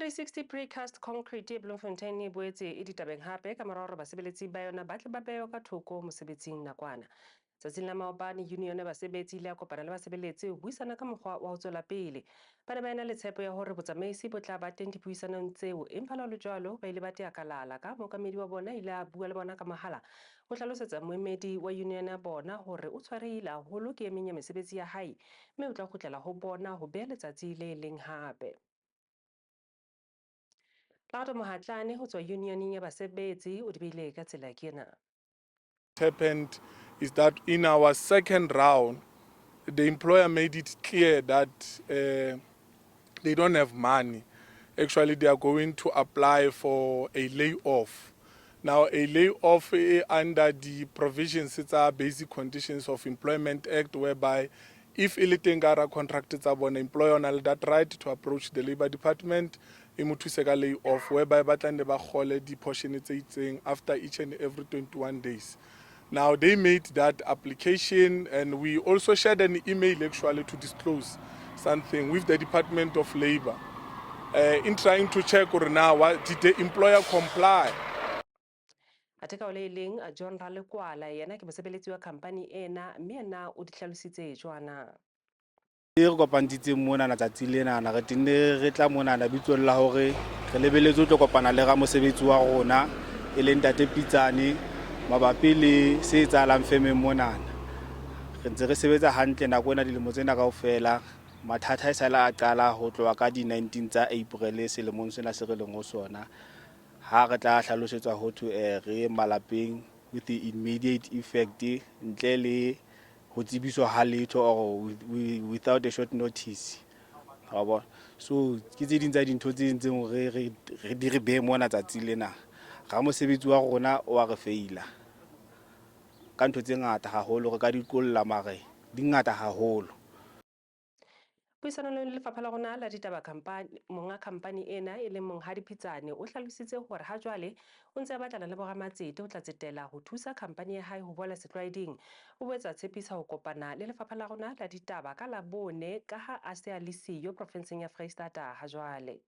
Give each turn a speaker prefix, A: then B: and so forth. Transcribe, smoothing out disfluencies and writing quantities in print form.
A: 360 Precast Concrete e Bloemfontein e boetse e ditabeng hape ka mora hore basebeletsi ba yona ba tle ba bewe ka thoko mosebetsing nakwana. Tsatsing la maobane, union ya basebetsi ile ya kopana le basebeletsi ho buisana ka mokgwa wa ho tswela pele. Ba ne ba ena le tshepo ya hore botsamaisi bo tla ba teng dipuisanong tseo, empa le ho le jwalo ba ile ba tea kalala ka mookamedi wa bona ile a bua le bona ka mohala ho hlalosetsa moemedi wa union ya bona hore o tshwarehile haholo ke e meng ya mesebetsi ya hae mme o tla kgutlela ho bona ho beha letsatsi le leng hape. Lerato Mohatlane ho tswa unioneng ya basebetsi o di beile ka tsela ke ena.
B: Happened is that in our second round, the employer made it clear that they don't have money. Actually, they are going to apply for a layoff. Now, a layoff under the provisions tsa Basic Conditions of Employment Act, whereby if e le teng ka hara contract tsa bona, employer o na le that right to approach the Labour Department e mo thuse ka layoff, whereby ba tla nne ba kgole di-portion tse itseng after each and every 21 days. Now, they made that application, and we also shared an email actually to disclose something with the Department of Labour in trying to check or now what did the employer comply.
A: Athe ka ho le leng, John Ralekwala yena ke mosebeletsi wa khampani ena, mme yena o di hlalositse jwana.
C: E re kopantshitseng monana tsatsi lenana, re tenne re tla monana bitsong la hore re lebeletse ho tlo kopana le ramosebetsi wa rona, e leng Ntate Pitsane, mabapi le se etsahalang femeng monana. Re ntse re sebetsa hantle nako ena, dilemo tsena kaofela. Mathata e sale a qala ho tloha ka di-19 tsa April selemong sena se re leng ho sona, ha re tla hlalosetswa ho thwe re ye malapeng with the immediate effect, ntle le ho tsebiswa ha letho or without a short notice, wa bona. So ke tse ding tsa dintho tse entseng hore re di re behe mona tsatsi lena. Ramosebetsi wa rona o wa re feila ka ntho tse ngata haholo, re ka di qolla mare di ngata haholo.
A: Puisanong le lefapha la rona la ditaba, khampani, monga khampani ena e leng Monghadi Phitsane o hlalositse hore ha jwale o ntse a batlana le boramatsete ho tla tsetela ho thusa khampani ya hae ho boela setlwaeding. O boetse a tshepisa ho kopana le lefapha la rona la ditaba ka Labone ka ha a se a le siyo profenseng ya Freistata ha jwale.